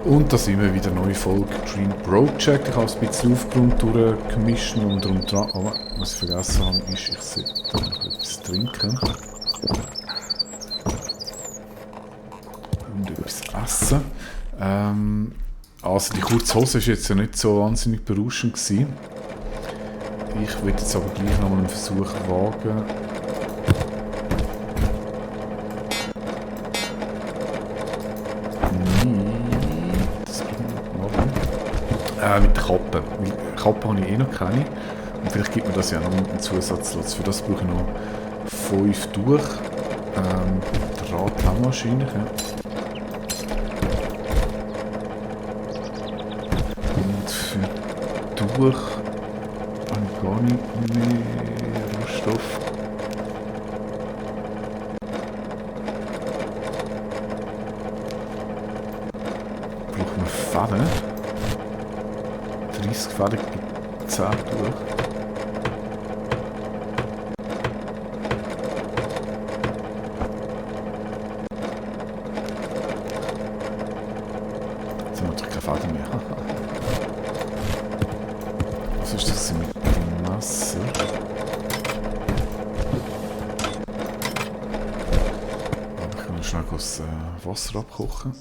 Und da sind wir wieder, neue Folge Dream Project. Ich habe es ein bisschen aufgeräumt, durchgemischt und drum dran. Oh, was ich vergessen habe, ist, ich sollte noch etwas trinken. Und etwas essen. Also die kurze Hose war jetzt ja nicht so wahnsinnig berauschend gewesen. Ich will jetzt aber gleich noch mal einen Versuch wagen. Mit der Kappe. Weil Kappe habe ich eh noch keine. Und vielleicht gibt mir das ja noch einen Zusatzlotz. Für das brauche ich noch 5 durch. Draht haben wir wahrscheinlich, ja. Und für durch habe ich gar nicht mehr Rohstoff. Brauchen wir Fäden. 30 Fäden gibt 10 durch. Jetzt haben wir natürlich keine Fäden mehr. Was ist das mit dem Messer? Ich kann schnell das Wasser abkochen.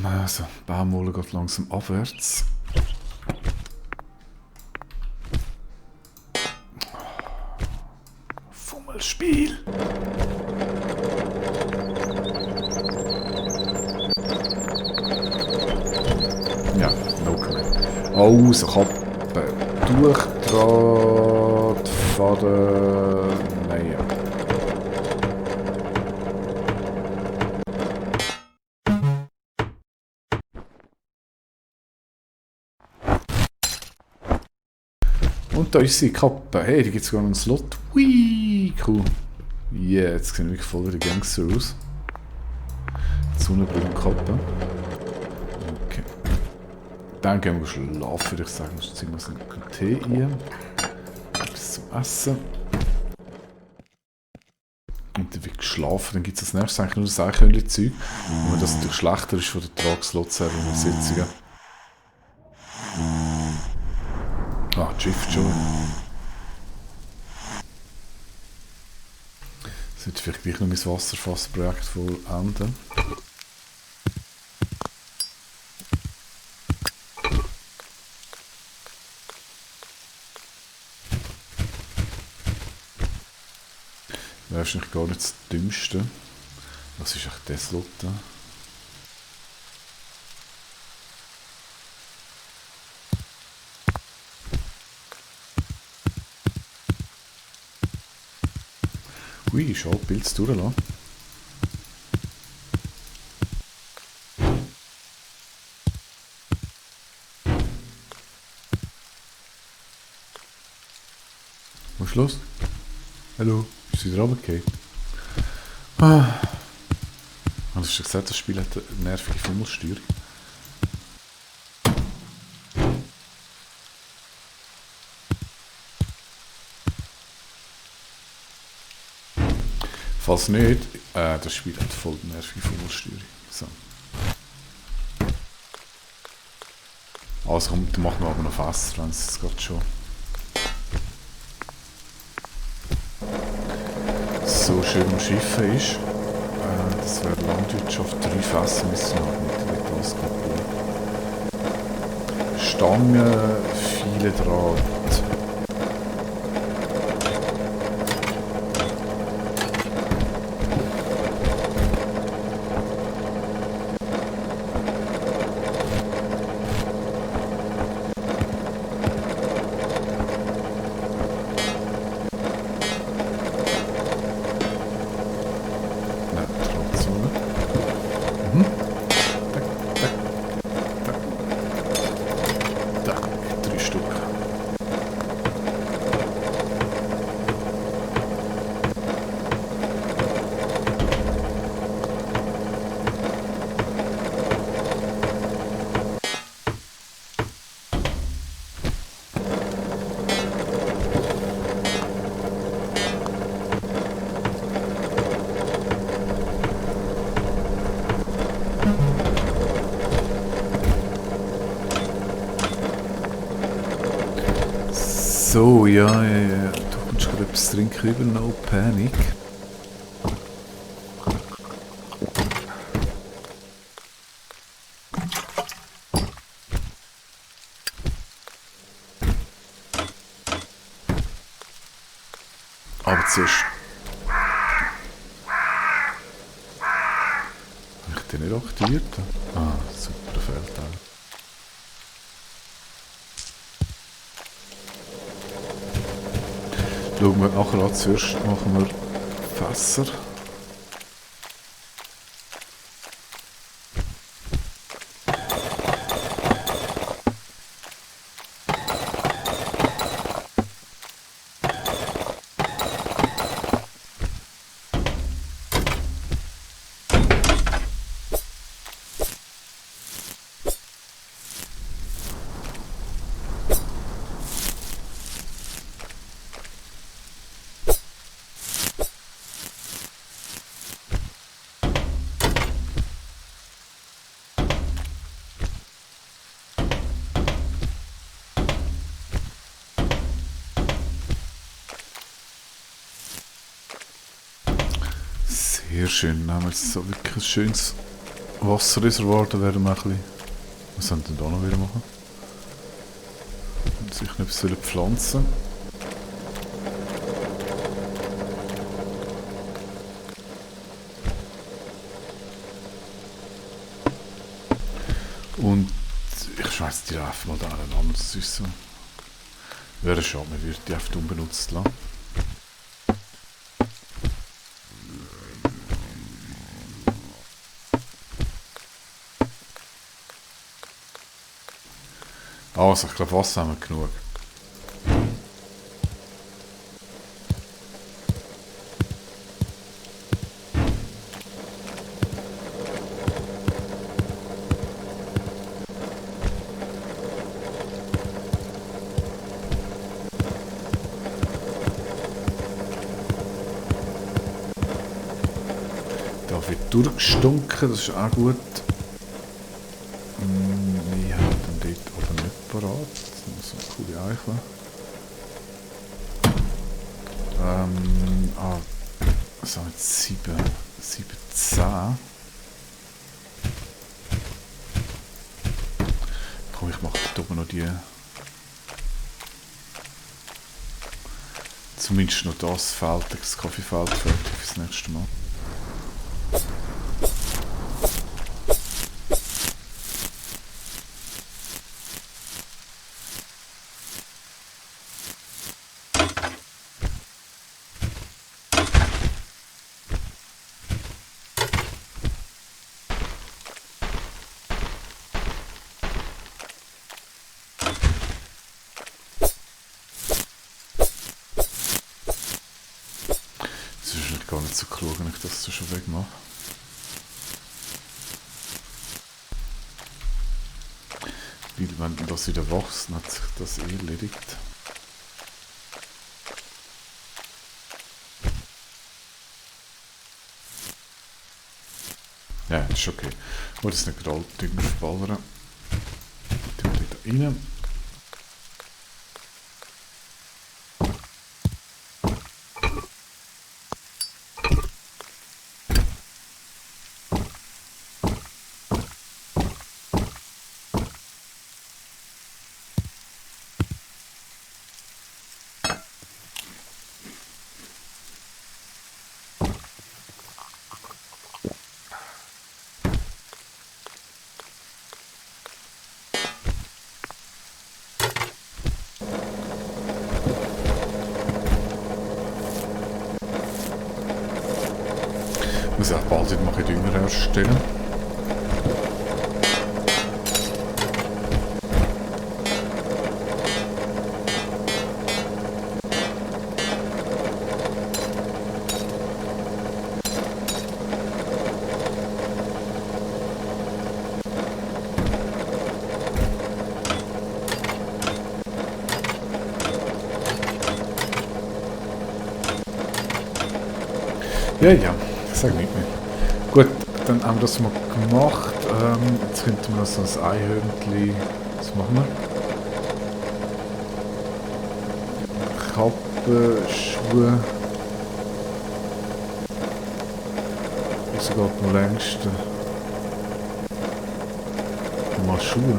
Also, Baumwolle geht langsam abwärts. Fummelspiel! Ja, no comment. Also, Kappe, Durchdraht, Faden, nein, ja. Und da ist sie, Kappe. Hey, da gibt es sogar noch einen Slot. Hui, cool. Yeah, jetzt sehen wir wirklich voll wie die Gangster aus. Sonnenbrille und Kappe. Okay. Dann gehen wir schlafen, würde ich sagen. Wir ziehen uns einen Tee rein. Etwas zum Essen. Und dann wird geschlafen. Dann gibt es als nächstes eigentlich nur das Eichhörnchen-Zeug. Und wenn das natürlich schlechter ist von der Tragslots her in den Sitzungen. Ah, Drift schon. Ich sollte vielleicht gleich noch mein Wasserfassprojekt vollenden. Wäre wahrscheinlich gar nicht das Dümmste. Was ist eigentlich der Slot da? Ui, schade, Pilz durchlassen. Was ist los? Hallo, ist sie wieder runtergefallen? Ah. Hast du gesagt, das Spiel hat eine nervige Fummelsteuerung? Falls nicht, das Spiel hat voll nervige Fummelsteuerung. So. Also komm, dann machen wir aber noch fest, wenn es gerade schon so schön am Schiffen ist. Das wäre Landwirtschaft, 3 Fässer müssen wir haben, mit alles kaputt. Stangen, viele Draht. So, ja, ja, ja. Du kommst gerade etwas trinken über No Panic. Aber zuerst... Habe ich den nicht aktiviert? Ah, super, Feldteil. Schauen wir nachher an, zuerst machen wir Fässer. Sehr schön, dann haben wir jetzt so wirklich ein schönes Wasserreservoir, da werden wir ein bisschen... Was sollen wir denn da noch wieder machen? Sicher noch etwas pflanzen. Und ich schmeiß die einfach mal da aneinander, das ist so... Wäre schade, man würde die einfach unbenutzt lassen. Also, ich glaube, Wasser haben wir genug. Da wird durchgestunken, das ist auch gut. Ich habe dann dort aber nicht parat. Das sind so coole Eichel. Was haben wir jetzt? 7, 10. Komm, ich mache da oben noch die. Zumindest noch das Feld, das Kaffeefeld fertig fürs nächste Mal. Gar nicht so klug, wenn ich das schon wegmache. Weil wenn das wieder wächst, dann hat sich das erledigt. Ja, ist okay. Ich wollte es nicht gerade Dünger verballern. Tun wir da rein. Ich muss auch bald wieder mal Dünger herstellen. Ja, ja, sag nicht mehr. Gut, dann haben wir das mal gemacht. Jetzt könnten wir noch so ein Einhörnchen. Was machen wir? Kappe, Schuhe. Das geht noch längst. Mal Schuhe.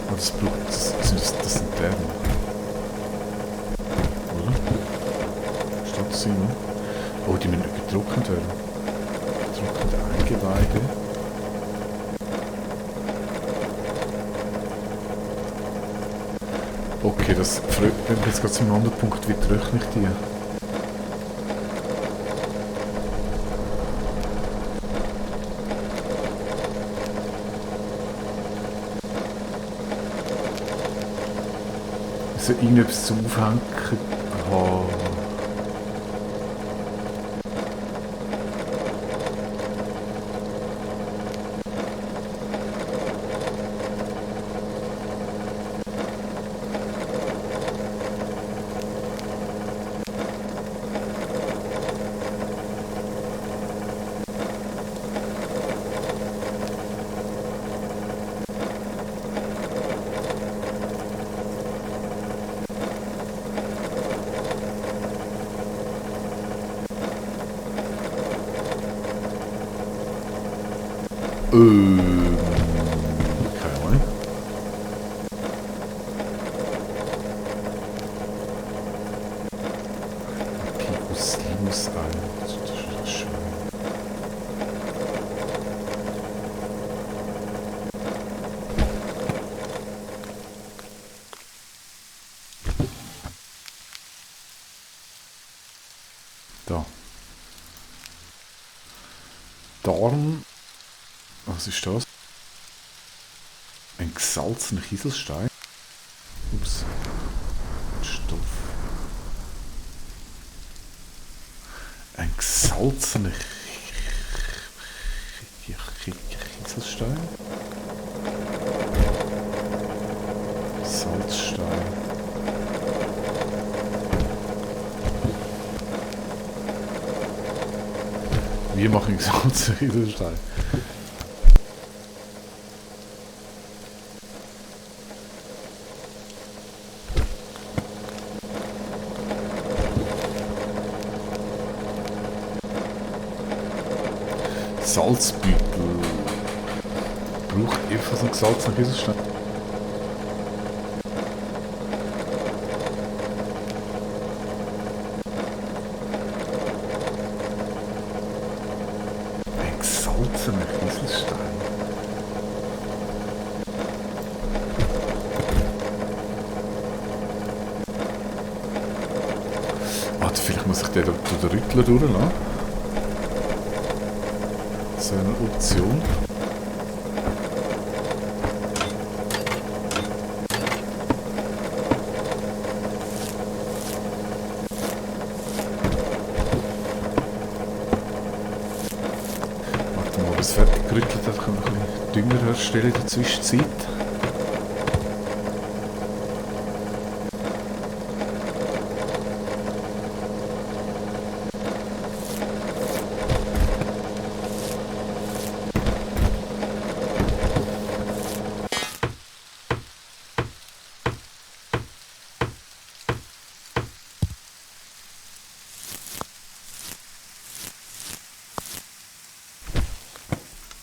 Oh, das braucht. Das sind Thermen. Oder? Steht das immer? Oh, die müssen nicht getrocknet werden. Getrocknete Eingeweide. Okay, das freut mich jetzt gerade zum anderen Punkt. Wie trockne ich die? Also irgendetwas zum Aufhängen haben. Keine Ahnung. Picus Linus ein. Das ist schön. Da. Darm. Was ist das? Ein gesalzener Kieselstein. Ups. Stoff. Ein gesalzener Kieselstein. Salzstein. Wir machen gesalzene Kieselstein. Salzbüttel. Braucht ebenfalls einen gesalzenen Kieselstein. Ein gesalzener Kieselstein. Warte, vielleicht muss ich den durch den Rüttler durchlassen. Das wäre eine Option. Warte mal, bis es fertig gerüttelt hat, kann ich ein bisschen Dünger herstellen in der Zwischenzeit.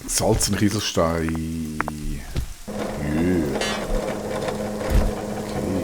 Salz und Kieselstein. Yeah. Okay.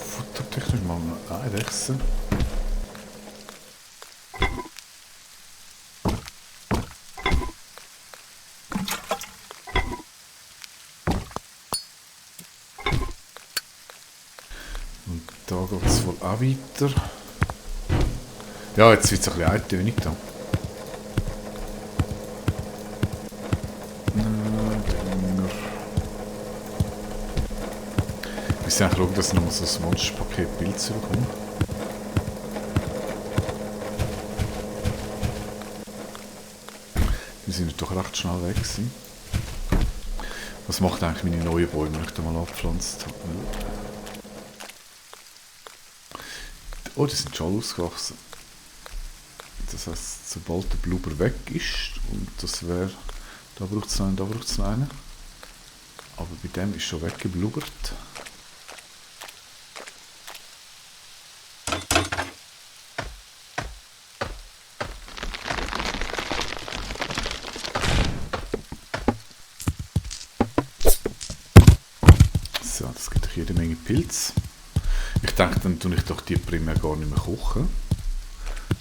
Futtertechnisch machen wir Eidechsen. Und da geht es wohl auch weiter. Ja, jetzt wird es ein bisschen eintönig da. Wir müssen eigentlich schauen, dass ich noch mal so ein Monsterpaket Bild zurückkomme. sind doch recht schnell weg gewesen. Was macht eigentlich meine neuen Bäume, die ich da mal abgepflanzt habe? Oh, die sind schon ausgewachsen. Das heisst, sobald der Blubber weg ist, und das wäre, da braucht es einen, da braucht es einen. Aber bei dem ist schon weggeblubbert. So, das gibt jede Menge Pilze. Ich denke, dann tue ich doch die primär gar nicht mehr kochen,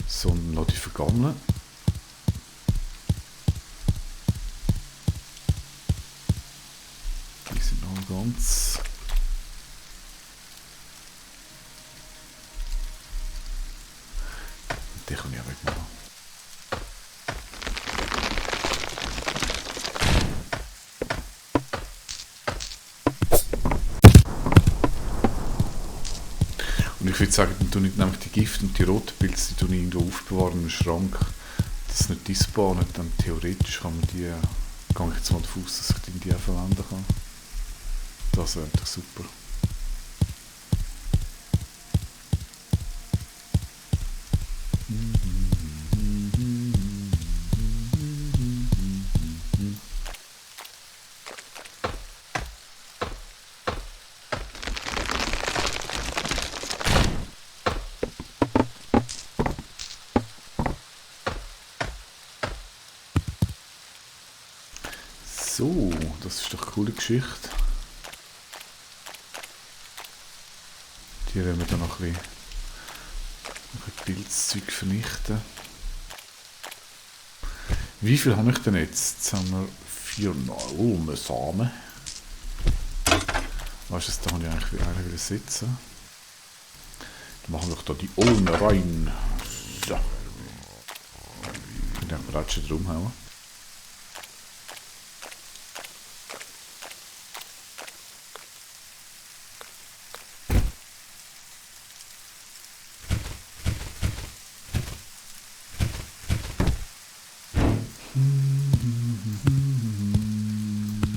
sondern lasse die vergammeln. Die sind noch ganz... Die kann ich auch wegmachen. Und ich würde sagen, dann tue ich nämlich die Gift und die roten Pilze, die tue ich irgendwo aufbewahren im Schrank, dass es nicht disbahnen. Dann theoretisch kann man die, gehe ich jetzt mal davon aus, dass ich die auch verwenden kann. Das wäre doch super. So, das ist doch eine coole Geschichte. Die werden wir dann noch ein bisschen Pilzzeug vernichten. Wie viel habe ich denn jetzt? Jetzt haben wir 4 Samen. Weißt du, da habe ich eigentlich sitzen. Dann machen wir doch da die Ulme rein. So. Ich denke, wir werden schon drum hauen.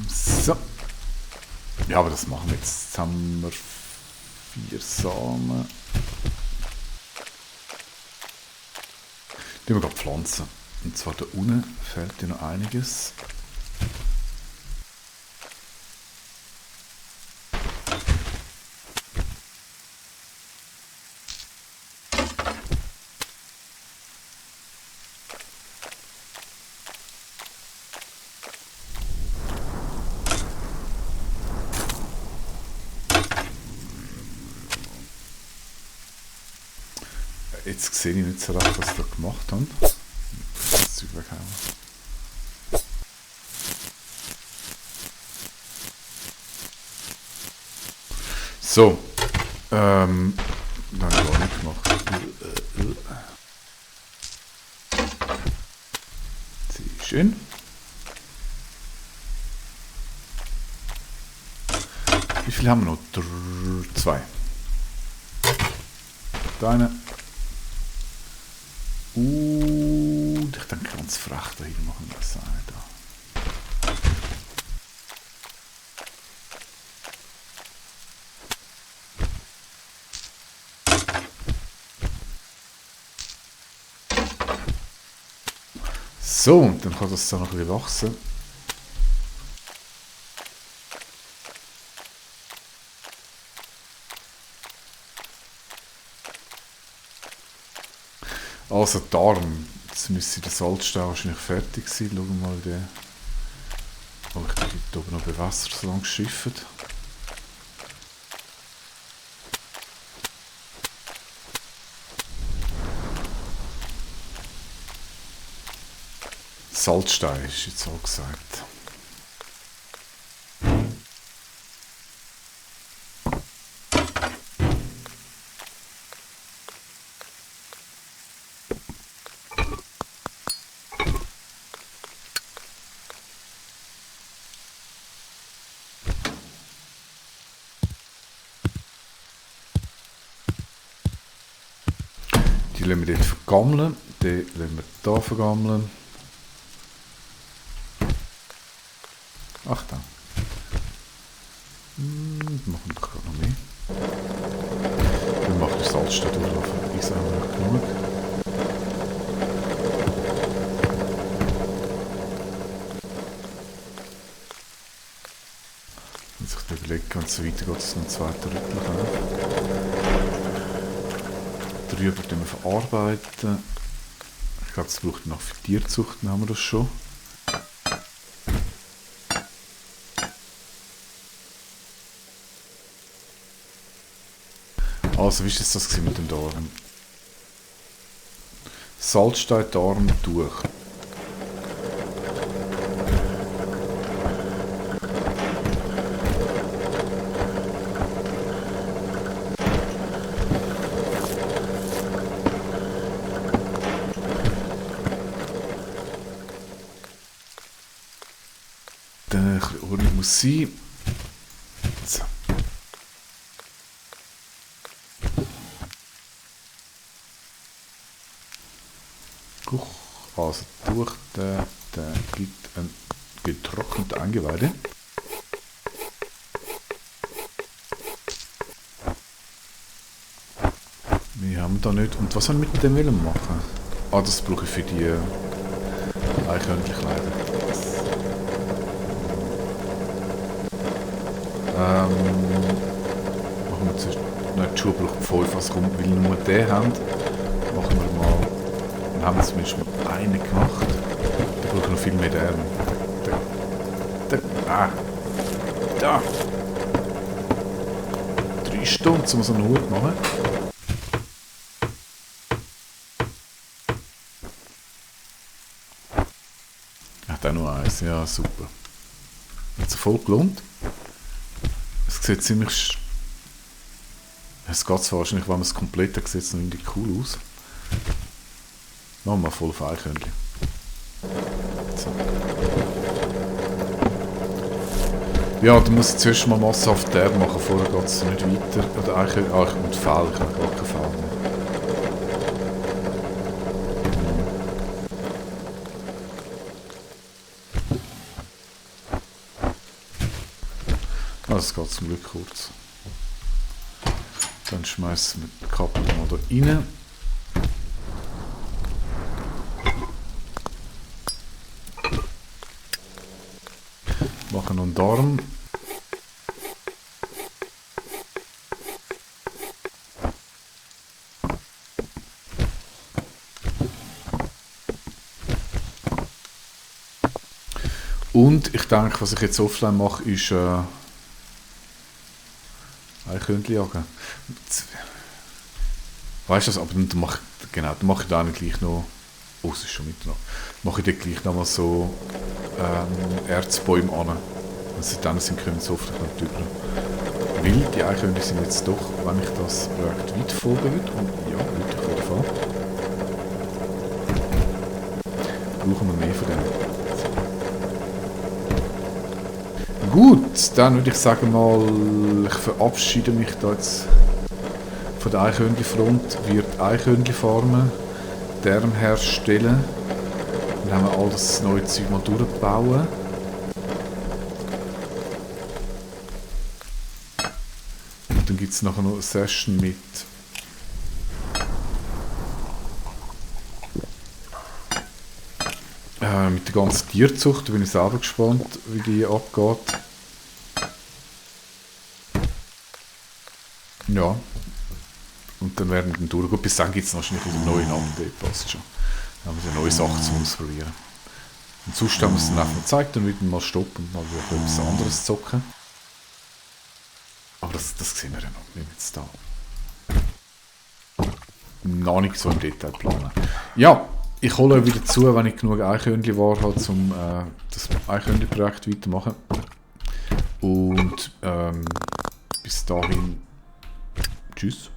So. Ja, aber das machen wir jetzt. Jetzt haben wir 4 Samen. Die wir gerade pflanzen. Und zwar da unten fehlt ja noch einiges. Jetzt sehe ich nicht so recht, was sie da gemacht haben. Das Zeug weghauen. So. Nein, gar nicht gemacht. Sehr schön. Wie viel haben wir noch? 2. Deine. Und ich denke, ganz frech da hin machen wir das da. So, und dann kann das da noch ein bisschen wachsen. Also darum, jetzt müsste der Salzstau wahrscheinlich fertig sein. Schauen wir mal, wie der... Oh, ich bin hier oben noch bewässert, so lange geschifft. Salzstein ist jetzt so gesagt. Die lassen wir dort vergammeln, die lassen wir hier vergammeln. Ach dann. Machen wir gerade noch mehr. Wir machen das Salzstadt durchlaufen. Ist auch noch genug. Wenn sich überlegen, wenn es so weitergeht, dass es noch einen zweiten Rüttler haben. Drüber verarbeiten. Ich glaube, es braucht noch für Tierzucht, dann haben wir das schon. Also, wie war das mit dem Darm? Salzstein, Darm, durch. Dann ein bisschen Ordnung muss sein. So. Also durch den gibt ein getrocknete Eingeweide. Wir haben da nicht. Und was haben wir mit dem Willen machen? Ah, das brauche ich für die Eichhörnchenkleider. Machen wir zuerst. Nein, die Schuhe braucht 5, was kommt, weil wir nur den haben. Machen wir mal. Dann haben wir zumindest mal einen gemacht. Da brauche ich noch viel mehr Ärmel. Da! 3 Stunden, um so einen Hut zu machen. Hat auch noch eins, ja super. Hat sich voll gelohnt. Es sieht ziemlich. Es geht zwar wahrscheinlich, wenn man es komplett hat, sieht es noch irgendwie cool aus. Machen wir voll auf Eichhörnchen. So. Ja, du musst zuerst mal massenhaft derb machen, vorher geht es nicht weiter. Oder Eichhörnchen. Ah, ich muss Pfeil, ich habe gar keinen Pfeil mehr. Das geht zum Glück kurz. Dann schmeißen wir die Kappe mal da rein. Machen noch einen Darm. Und ich denke, was ich jetzt offline mache, ist Eichhörnchen jagen. Weißt du das? Aber dann mache ich da gleich noch. Oh, es ist schon Mitternacht. Mache ich dann gleich noch mal so Erzbäume an. Also dann können sie hoffentlich noch drüber. Weil die Eichhörnchen sind jetzt doch, wenn ich das Projekt weit folgen würde, und ja, würde ich auf jeden Fall, brauchen wir mehr von denen. Gut, dann würde ich sagen mal, ich verabschiede mich da jetzt von der Eichhörnchenfront, wird Eichhörnchen farmen, Därm herstellen, dann haben wir all das neue Zeug mal durchbauen. Und dann gibt es nachher noch eine Session mit der ganzen Tierzucht. Da bin ich selber gespannt, wie die abgeht. Ja. Und dann werden wir dann durchgehen. Bis dann gibt es wahrscheinlich wieder neue Namen, der passt schon. Dann haben wir wieder neue Sachen zu ausprobieren. Und sonst haben wir es dann einfach gezeigt, dann würden wir mal stoppen und mal wieder etwas anderes zocken. Aber das sehen wir ja noch, wenn wir jetzt da noch nicht so im Detail planen. Ja, ich hole wieder zu, wenn ich genug Eichhörnchen war, halt, um das Eichhörnchen-Projekt weitermachen. Und bis dahin, tschüss.